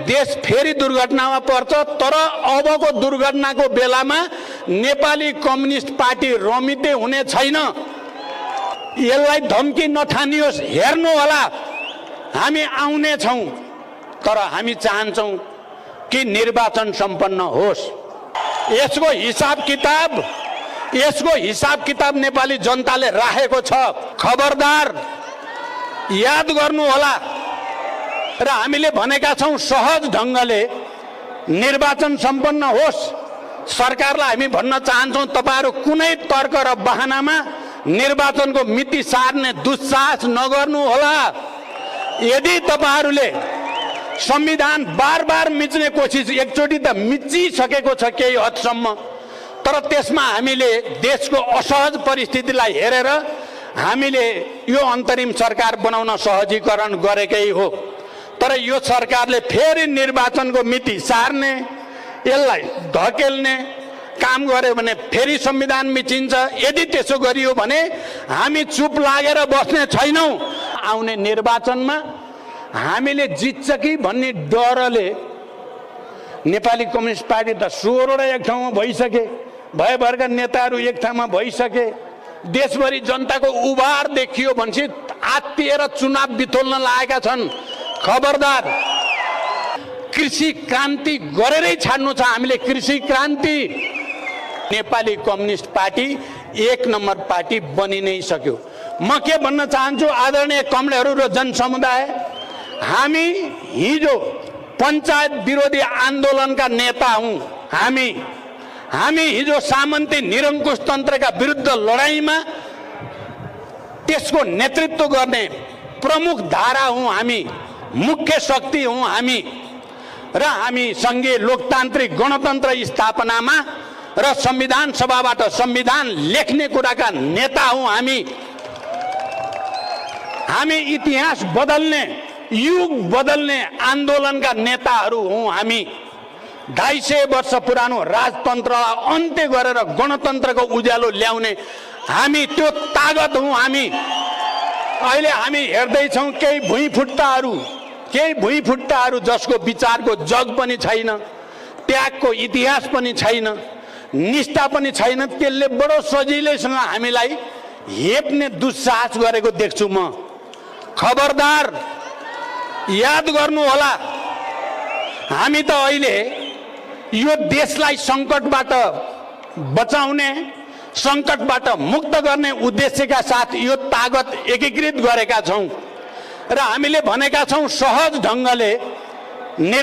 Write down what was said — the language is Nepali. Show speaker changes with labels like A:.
A: देश फेरि दुर्घटनामा पर्छ। तर अबको दुर्घटनाको बेलामा नेपाली कम्युनिस्ट पार्टी रमिते हुने छैन। यसलाई धम्की नठानियोस्, हेर्नु होला, हामी आउने छौं। तर हामी चाहन्छौं कि निर्वाचन सम्पन्न होस्। यसको हिसाब किताब नेपाली जनताले राखेको छ। खबरदार, याद गर्नु होला। र हामीले भनेका छौं सहज ढंगले निर्वाचन सम्पन्न होस्। सरकारलाई हामी भन्न चाहन्छौं, तपाईहरु कुनै तर्क र बहानामा निर्वाचनको मिति सार्ने दुस्साहस नगर्नु होला। यदि तपाईहरुले संविधान बार मिच्ने कोसिस एकचोटी त मिचिसकेको छ केही हदसम्म, तर त्यसमा हामीले देशको असहज परिस्थितिलाई हेरेर हामीले यो अन्तरिम सरकार बनाउन सहजीकरण गरेकै हो। तर यो सरकारले फेरि निर्वाचनको मिति सार्ने, यसलाई धकेल्ने काम गर्यो भने फेरि संविधान मिचिन्छ। यदि त्यसो गरियो भने हामी चुप लागेर बस्ने छैनौं। आउने निर्वाचनमा हामीले जित्छ कि भन्ने डरले नेपाली कम्युनिस्ट पार्टी त 16 वटा एक ठाउँमा भइसके, भयभरका नेताहरू एक ठाउँमा भइसके, देशभरि जनताको उभार देखियो भनेपछि आत्तिएर चुनाव बिथोल्न लागेका छन्। खबरदार, कृषि क्रान्ति गरेरै छाड्नु छ हामीले। कृषि क्रान्ति नेपाली कम्युनिस्ट पार्टी एक नम्बर पार्टी बनि नै सक्यो। म के भन्न चाहन्छु आदरणीय कमरेडहरू र जनसमुदाय, हामी हिजो पञ्चायत विरोधी आन्दोलनका नेता हौं। हामी हिजो सामन्ती निरङ्कुश तन्त्रका विरुद्ध लडाईँमा त्यसको नेतृत्व गर्ने प्रमुख धारा हौं। हामी मुख्य शक्ति हौं हामी। र हामी संघीय लोकतान्त्रिक गणतन्त्र स्थापनामा र संविधान सभाबाट संविधान लेख्ने कुराका नेता हौं हामी इतिहास बदल्ने, युग बदल्ने आन्दोलनका नेताहरू हौं हामी। 250 वर्ष पुरानो राजतन्त्रलाई अन्त्य गरेर गणतन्त्रको उज्यालो ल्याउने हामी त्यो तागत हौं हामी। अहिले हामी हेर्दै छौं केही भुइँफुट्टाहरू जसको विचारको जग पनि छैन, त्यागको इतिहास पनि छैन, निष्ठा पनि छैन, त्यसले बडो सजिलैसँग हामीलाई हेप्ने दुस्साहस गरेको देख्छु म। खबरदार, याद गर्नु होला, हामी त अहिले यो देशलाई संकटबाट बचाउने, संकटबाट मुक्त गर्ने उद्देश्यका साथ यो तागत एकीकृत गरेका छौं। र हामीले भनेका छौं सहज ढंगले